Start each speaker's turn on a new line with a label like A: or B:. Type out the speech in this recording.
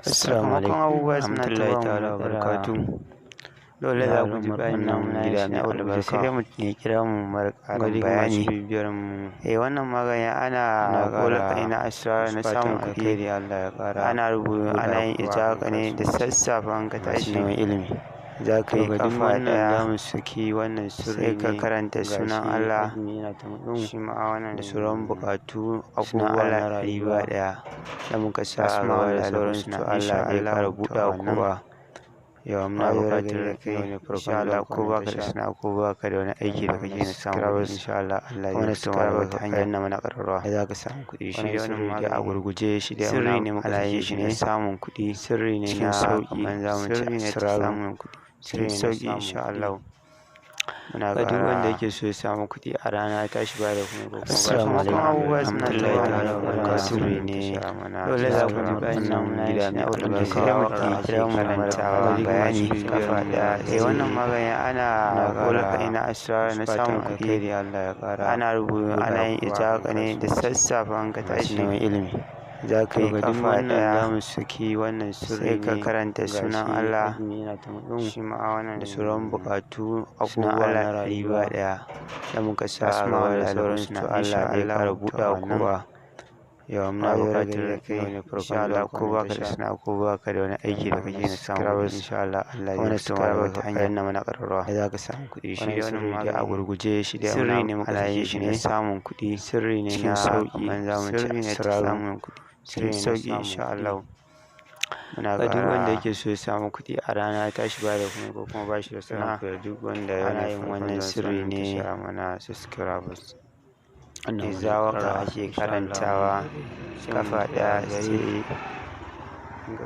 A: Assalamu
B: Sakamakon
A: alaikum
B: abubuwa suna ta
A: warahmatullahi
B: bamu
A: ta'ala
B: matsala.
A: wabarakatuh. Dole
B: Na
A: za ku ji
B: al'ummar
A: bayanin
B: wannan
A: namu
B: muna yin
A: gida
B: shi ne
A: mai
B: a gurguje, sai
A: albarka.
B: dai mutum ya kira mu mara ƙarin
A: Ga duk masu
B: bayani.
A: bibiyar mu,
B: Eh, wannan magani ana
A: muna
B: ko laƙani
A: ƙara
B: na asrara
A: musu
B: na
A: fatan
B: samun kuɗi.
A: alkhairi, Allah ya ƙara
B: Ana rubu
A: buɗa
B: ana yin
A: kowa
B: ita
A: akan
B: haka ne da
A: kasuwanci
B: sassafe in ka
A: masu
B: tashi
A: neman ilimi.
B: za ka
A: To
B: yi
A: ga duk
B: ƙafa
A: wannan
B: ɗaya
A: za mu saki wannan
B: sai
A: sirri
B: ka
A: ne,
B: karanta sunan
A: gashi
B: Allah,
A: azumi yana ta matso mu
B: shi ma wannan
A: da sauran buƙatu
B: sunan
A: abubuwa
B: Allah
A: na
B: ɗari ba
A: rayuwa,
B: ɗaya da muka sa a
A: asma'u
B: gaba
A: da
B: da
A: sauransu.
B: alhusna
A: To
B: insha
A: Allah ya ƙara
B: Allahu to
A: buɗa
B: wannan
A: kowa. Yawa muna
B: wayewar gari
A: buƙatar
B: da kai
A: yau ne
B: insha
A: farkon
B: Allah
A: zuwan
B: ko
A: ku wannan
B: baka da
A: tasha.
B: sana'a ko baka da wani aiki da
A: Danna
B: kake
A: mana
B: na samun kuɗi
A: subscribers,
B: insha Allah Allah
A: kuma
B: zai
A: na
B: fito ma da
A: subscribe
B: wata
A: ka
B: hanya
A: danna mana ƙararrawa
B: da za ka samu kuɗi. Shi
A: Wannan
B: dai wannan
A: sirri dai a
B: magani
A: gurguje shi dai
B: sirri
A: muna
B: ne muka
A: ana
B: sake
A: yin
B: shi
A: shi
B: na
A: ne
B: samun kuɗi
A: sirri ne
B: cikin
A: na
B: sauƙi,
A: kaman za mu ce
B: sirri ne ta
A: asraru
B: samun kuɗi
A: cikin
B: sirri ne na
A: sauƙi
B: samun
A: insha
B: kuɗi.
A: Allah.
B: Muna
A: Ga duk wanda
B: ƙara
A: yake so ya samu kuɗi a rana ya tashi ba da kuma ko kuma ba shi
B: Assalamu
A: da
B: alaikum
A: sana'a.
B: abubuwa suna ta
A: Alhamdulillahi
B: bamu
A: ta'ala
B: matsala.
A: wabarakatuh.
B: Sirri ne
A: Dole za ku ji
B: al'ummar
A: bayanin
B: wannan
A: namu
B: muna yin
A: gida
B: shi ne
A: mai
B: a gurguje,
A: albarka.
B: sai dai mutum ya kira mu
A: Karantawa
B: karantawa
A: ga duk masu
B: bayani
A: bibiyar
B: ƙafa
A: mu,
B: ɗaya. Eh, wannan magani ana
A: muna
B: ko laƙani
A: ƙara
B: na asrara
A: musu
B: na
A: fatan
B: samun kuɗi.
A: alkhairi, Allah ya ƙara
B: Ana rubu
A: buɗa
B: ana yin
A: kowa
B: ita
A: akan
B: haka ne da
A: kasuwanci
B: sassafe in ka
A: masu
B: tashi
A: neman ilimi.
B: za ka
A: To
B: yi
A: ga duk
B: ƙafa
A: wannan
B: ɗaya
A: za mu saki wannan
B: sai
A: sirri
B: ka
A: ne,
B: karanta sunan
A: gashi
B: Allah,
A: azumi yana ta matso mu
B: shi ma wannan
A: da sauran buƙatu
B: sunan
A: abubuwa
B: Allah
A: na
B: ɗari ba
A: rayuwa,
B: ɗaya da muka sa a
A: asma'u
B: gaba
A: da
B: da
A: sauransu.
B: alhusna
A: To
B: insha
A: Allah ya ƙara
B: Allahu to
A: buɗa
B: wannan
A: kowa. Yawa muna
B: wayewar gari
A: buƙatar
B: da kai
A: yau ne
B: insha
A: farkon
B: Allah
A: zuwan ku
B: ko
A: wannan
B: baka da
A: tasha.
B: sana'a ko baka da wani aiki
A: Danna
B: da
A: mana
B: kake na samun kuɗi
A: subscribers,
B: insha Allah Allah
A: kuma
B: zai
A: na
B: fito ma da
A: subscribe
B: wata
A: ka
B: hanya
A: danna mana ƙararrawa
B: da za ka samu kuɗi. Shi
A: Wannan
B: dai wannan
A: sirri dai a
B: magani
A: gurguje shi dai
B: sirri
A: muna
B: ne muka
A: ana
B: sake
A: yin
B: shi
A: shi
B: na
A: ne
B: samun kuɗi
A: sirri ne
B: cikin
A: na
B: sauƙi,
A: kaman za mu ce
B: sirri ne ta
A: asraru
B: samun kuɗi sirri
A: cikin
B: ne na
A: sauƙi
B: samun
A: insha
B: kuɗi.
A: Allah.
B: Muna
A: Ga duk wanda
B: ƙara
A: yake so ya samu kuɗi a rana ya tashi ba da kuma ko kuma ba shi da sana'a.
B: ku da duk wanda yau
A: Ana
B: ne
A: yin
B: farkon
A: wannan
B: zuwan su
A: sirri
B: wannan
A: ne
B: tasha mana subscribers.
A: Danna mana
B: Iza waka
A: ƙararrawa
B: ake
A: insha Allah
B: karantawa
A: mun gode. Sai mun
B: ƙafa
A: haɗu a
B: ɗaya
A: gari.
B: sai in ka